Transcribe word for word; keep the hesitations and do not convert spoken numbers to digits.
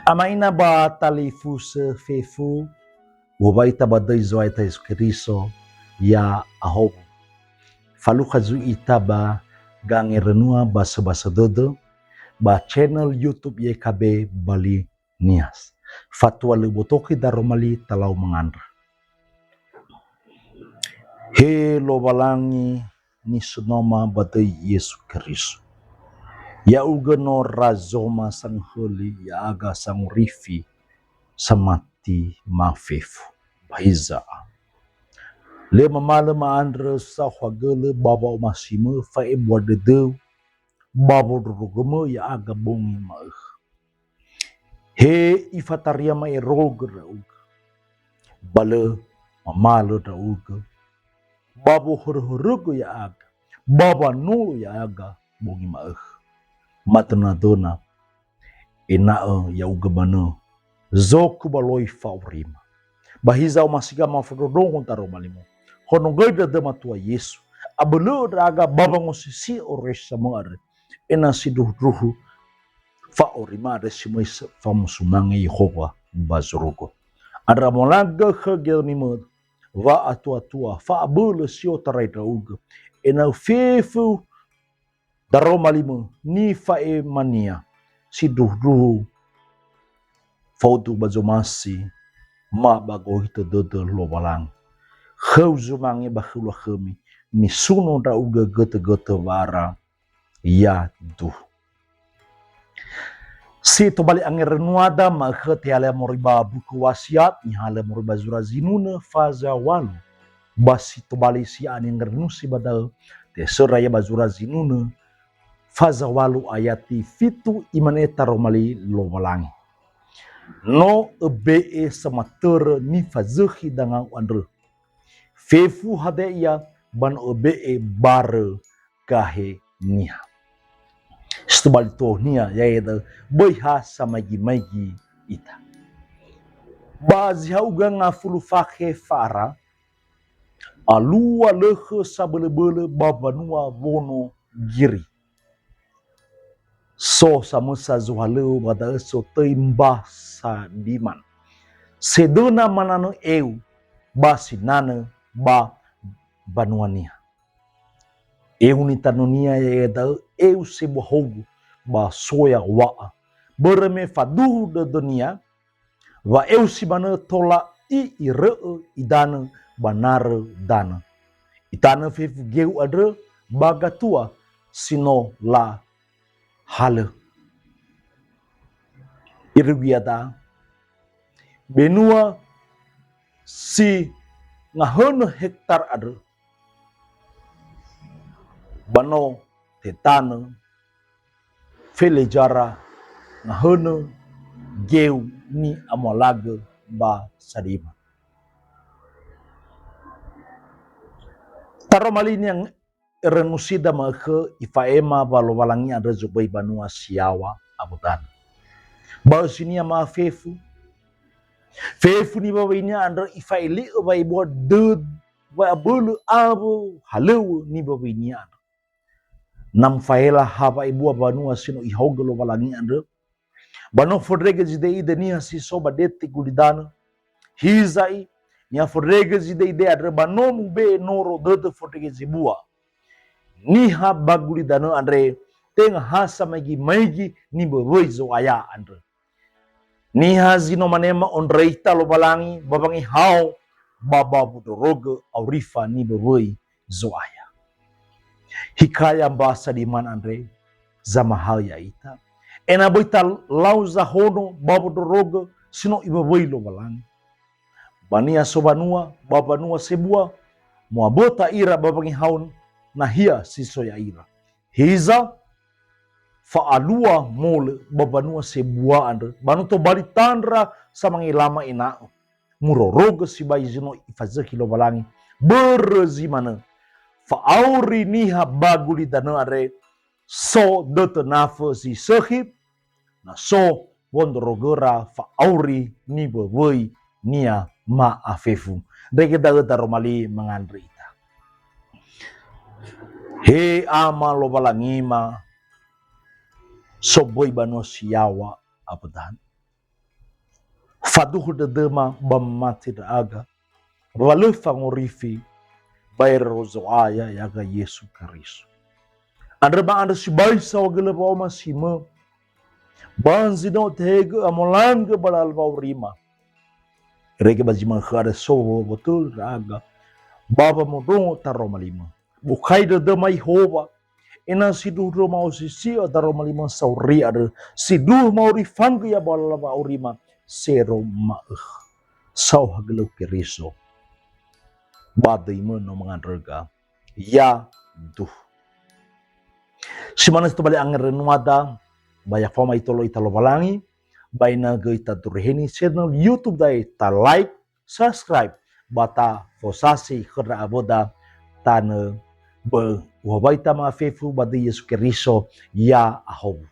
Ama ina ba talifusö fefu, uŵa'ita ba döi Zo'aya Yesu Keriso, ya'ahowu. Falukha zui ita ba gangerönua ba söbasö dödö, ba channel YouTube Y K B Bali Nias. Fatua lö botoki daroma li talau mangandrö. He Lowalangi nisönoma ba döi Yesu Keriso. Ya'ugö no razoma sangöhöli ya'aga sangorifi samati mafefu. Ba hiza, lö mamalö ma'andrö saohagölö ba wa'omasimö fa'ebua dödöu ba wondrorogömö ya'aga bongi ma'ökhö. He ifataria ma'erogö ndra'ugö, ba lö mamalö ndra'ugö, ba wohöröhörögö ya'aga, ba wanolo ya'aga bongi ma'ökhö. Madönadöna, ena'ö ya'ugö manö zoku ba loi fa'orima. Ba hiza omasiga mafondrondrongo daroma li-Mu. Honogöi dödö Matua Yesu. Abölö'ö ndra'aga ba wangosisi'ö oroisa-Mö andrö. Ena'ö sindruhundruhu fa'orima andrö si möi sa-, famusumange Yehowa ba zorugo. Andrö amolagö khö geoni-Mö wa'atuatua, fa'abölö si otarai ndra'ugö, ena'ö fefu daroma li-Mö nifa'ema-Nia sindruhundruhu faudu ba zomasi ma ba gohitö dödö Lowalangi. Khöu zumange ba khöu lö khömi, nisuno ndra'ugö götögötö wa'ara yaduhu. Si tobali angerönuada ma'ökhö tehalö moroi ba buku Wasiat, nihalö moroi ba zura zinunö faza walu. Ba si tobali si'angerönusi ba da'ö, tesöra ia ba zura zinunö faza walu ayati fitu, imane taroma li Lowalangi. No öbe'e samatörö nifazökhi dangau andrö. Fefu hadia ia ba no öbe'e barö gahe niha. Si tobali tonia ya'ia da'ö, böi ha samaigi-maigi ita. Ba zi ha'uga ngafulu fakhe fa'ara, alua lökhö sabölöbölö ba mbanua Wonogiri. So samösa zohalöŵö ba da'ö sotöi mba Sadiman. Sedöna mananö eu ba sinanö ba mbanuania. Eu nitanönia ya'ia da'ö eu sebua hogu ba soya wa'a. Börö me faduhu dödönia, wa eu si manö tola i'irö'ö idanö ba narö danö. Itanö fefu geu andrö ba gatua si no lahalö. Irugi iada'a, benua si ngahönö hektar andrö, ba no tetanö felezara ngahönö geu ni'amolagö ba Sadiman. Taroma li ni'angerönusida ma'ökhö ifa'ema wa Lowalangi andrö zoböi banua si yaŵa awö danö. Ba ösinia ma'afefu, fefu niŵa'öinia andrö ifa'ele'ö wa'ebua dödö, wa'abölö awö halöŵö niŵa'öinia andrö. Na mufahela ha wa'ebua banua si no ihaogö Lowalangi andrö, ba no fondrege zide'ide niha si so ba dete gulidanö. Hiza'i, niha fondrege zide'ide andrö ba no mube'e noro dödö fondrege zebua. Niha ba gulidanö andre, tenga ha samaigi-maigi niŵöwöi Zo'aya andrö. Niha zi no manema ondröita Lowalangi ba wangehao ba ba wondrorogö aurifa niŵöwöi Zo'aya. Hikaya mba Sadiman andre, zamahaö ya'ita, ena'ö böi talau zahono ba wondrorogö si no iŵöwöi Lowalangi. Ba niha so banua, ba banua sebua, mu'aböta ira ba wangehao nahia si so ya'ira. Hiza, fa'alua molö ba banua sebua andrö, ba no tobali tandra samangelama ena'ö murorogö sibai zi no ifazökhi Lowalangi. Börö zi manö, fa'auri niha ba gulidanö andre, so dötö nafö zi sökhi, na so wondrorogöra fa'auri niŵöwöi niha ma'afefu. Ndrege da'ö daroma li mangandrö ita. He Ama Lowalangima, soböi banua si yaŵa abadan. Faduhu dödöma ba mate ndra'aga, wa lö fangorifi baero Zo'aya ya'aga Yesu Keriso. Andrö ma'andrö sibai saohagölö wa'omasimö, ba zi no tehegö amolangö ba lala wa'aurima. Irege ba zi manö khöda so wotö ndra'aga, ba wamondrongo taroma limö. Bukai dödöma Yehowa, ena'ö sindruhu ma'osisi'ö daroma limö sauri andrö, sindruhu ma'orifangö ia ba lala wa'aurima, sero ma'ökhö. Saohagölö Keriso, ba döimö no mangandröga. Ya duhu. Si manö si tobali angerönuada, ba ya faoma itolo ita Lowalangi, ba ena'ö göi tadureheni channel YouTube da'e, ta like, subscribe, ba tafosasi khö ndra awöda tanö bö'ö. Uhawaita ma'afefu ba döi Yesu Keriso, ya'ahowu.